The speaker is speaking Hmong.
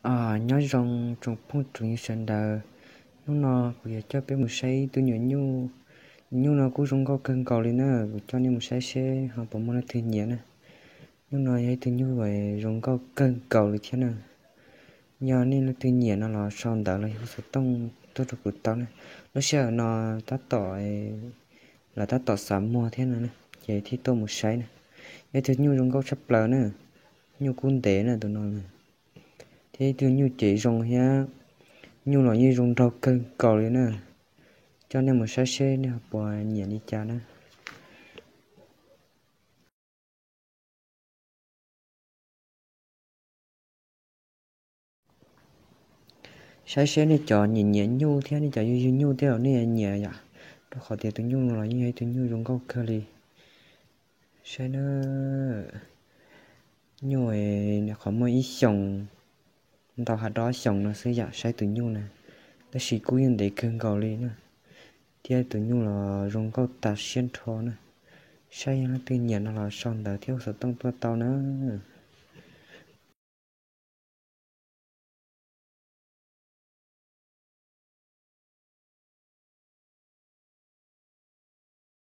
Os, nyob zoo tsoom phooj tsoom ywg sawv daws. Hnub no kuv yuav coj peb mus saib ib tug nyuam nyuj. Nyuam nyuj no kuj zoo nkauj kawg nkaus li na, kuv coj nej mus saib seb ho puas muaj leej twg nyiam na. Nyuj no yog ib tug nyuj zoo nkauj kawg nkaus li thiab na. Yog nej leej twg nyiam no los sau ntawv los yog hu xov tooj tuaj rau kuv tau na. Lub sij hawm no tab tom, lawv tab tom xav muag thiab no na, ces thiaj tuaj mus saib na. Yog ib tug nyuj zoo nkauj tshaj plaws na, nyuj kub ntev na tus no na, thiab ib tug nyuj cev zoo thiab. Nyuj los yeej zoo nraug kawg nkaus li na. Coj nej mus saib seb nej ho puas nyiam li cas na. Saib seb nej cov nyiam nyiam nyuj thiab nej cov yug yug nyuj thiab los nej nyiam yom, rau qhov tias tus nyuj no los yeej yog ib tug nyuj zoo nkauj kawg li. Saib na, nyuj qhov muaj ib xyoos ntau hais dob xyoos no xwb yom, saib tus nyuj na, tab sis kub yeej ntev kawg nkaus li na, thiab tus nyuj los zoo nkauj tas siab nrho na. Saib yog leej twg nyiam no los sau ntawv thiab hu xov tooj tuaj tau na.